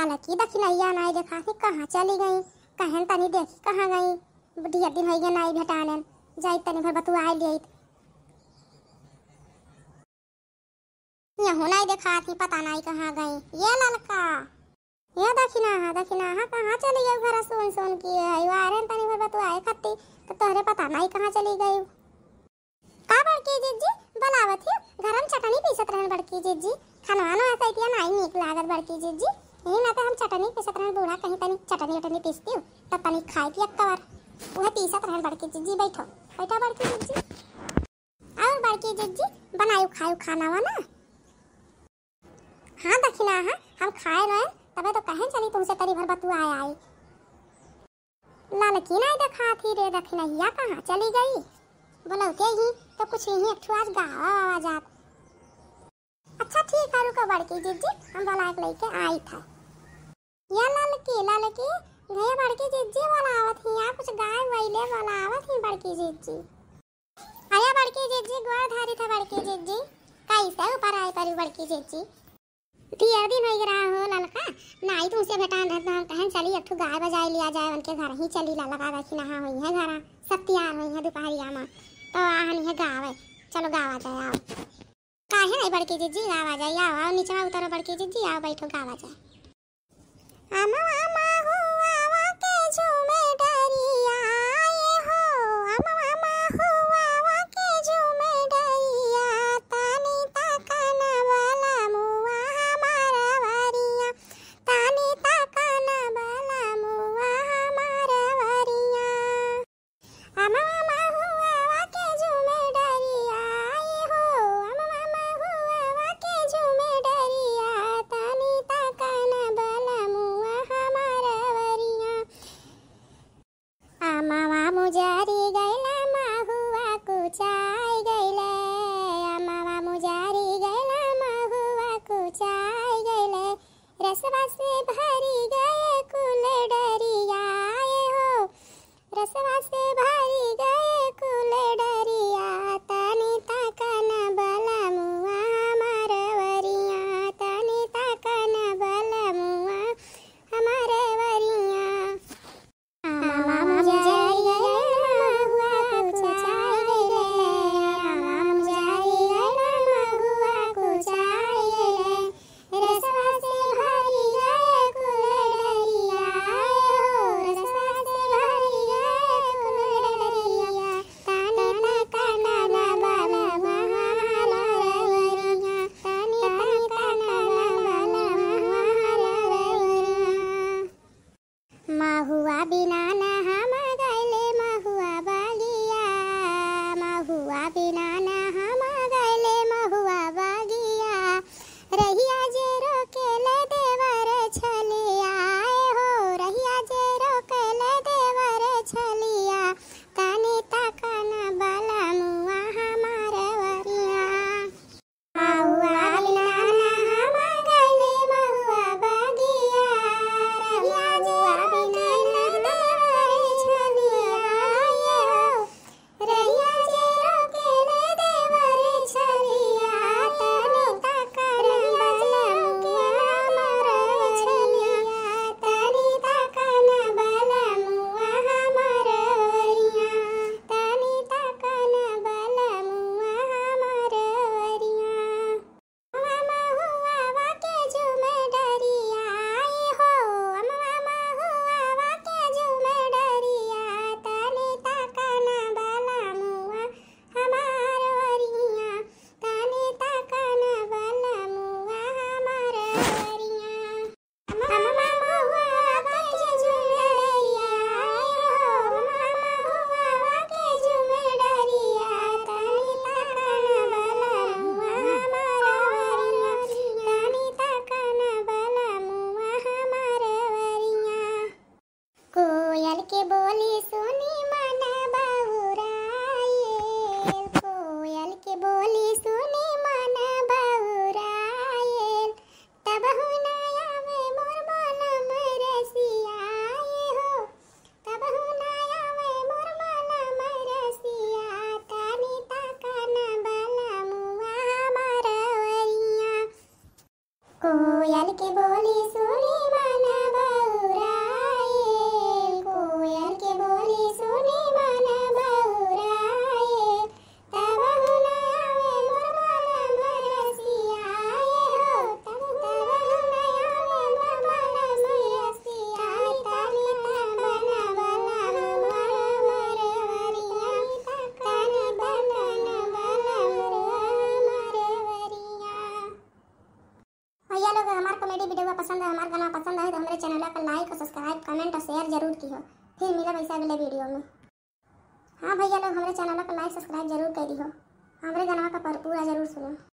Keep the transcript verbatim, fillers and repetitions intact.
ललकी दखिनहिया नाई देखात ही, कहाँ चली गई? कहेन तनी देखी कहाँ गई, ढेर दिन होइगे नाई भेटानेन, जाई तनी भर बतुआई लेइत। यहू नाई देखात ही, पता नाई कहाँ गई। ये ललका, ये दखिनहा, दखिनहा कहाँ चली गई? घर सुन सुन के आई, वारेन तनी भर बतुआए खत्ती, तो तोहरे पता नाई कहाँ चली गई। का बड़की जिज्जी, बोलावत ही? घर में चटनी पीसत रहन बड़की जिज्जी, खनवा नवा सैतिया नाई नीक लागत बड़की जिज्जी, यही नाते हम चटनी पीसत रहन, बूढ़ा कहीं तनी चटनी उटनी पीसती हूँ, तब तनी खाए पिए कवर, वह पीसत रहन बड़की जिज्जी। बैठो, बैठो बड़की जिज्जी। और बड़की जिज्जी, बनायु खायु खाना वा ना? हाँ दखिनहा, हम खाए रहे, तबे तो कहेन चली तुमसे तनी भर बतुआए आई। ललकी नाई देखात ही रे, दखिनहिया कहाँ चली गई? बोलौते ही तो कुछ यहीं एक ठो आज गावा वावा जात। अच्छा ठीक है, रुको बड़की जिज्जी, हम बोला के लेके आई था। या ललकी, ललकी, भैया बड़की जिज्जी बोलावत ही, या कुछ गाय वैले बोलावत ही बड़की जिज्जी। अरे बड़की जिज्जी, गोड़ धारी था बड़की जिज्जी, कैसे ऊपर आई परी बड़की जिज्जी? ढेर दिन होई रहा हो ललका, नाई तुमसे भेटान रहत, हम कहन चली एक ठो गाय बजाई लिया जाए, उनके घर ही चली ललका, देखी नहा होई है घरा, सब तैयार होई है दोपहरिया में, तो आहन है गावे, चलो गावा जाए, आओ। काहे नहीं बड़की जिज्जी, गावा जाए, आओ, आओ नीचे उतरो बड़की जिज्जी, आओ बैठो गावा जाए। अमवा महुआ के झूमे डरिया, ए हो, अमवा महुआ के झूमे डरिया, तानी ताकन बलमुआ हमार वरिया, तानी ताकन बलमुआ हमार वरिया। अमवा महुआ के झूमे डरिया, ए हो, अमवा महुआ के झूमे डरिया, तानी ताकन बलमुआ हमार वरिया। अमवा मुजरी गइल, महुआ कुचाई गइल, अमवा मुजरी गइल, महुआ कुचाई गइल, रसवा से भरी गए कुल डरिया, ए हो, रसवा से भरी गए कुल डरिया, तानी ताकन बलमुआ हमार वरिया, तानी ताकन बलमुआ हमार वरिया। अमवा मुजरी गइल, महुआ कुचाई गइल, अमवा मुजरी गइल, महुआ कुचाई गइल, रसवा से भरी गए हमार गाना पसंद आए तो हमरे चैनल का like और subscribe, comment और share जरूर किहो। फिर मिलब ऐसा अगले वीडियो में। हाँ भैया लोग, हमरे चैनल का like subscribe जरूर कर दिहो। हमरे गाना का पर-, पूरा जरूर सुनो।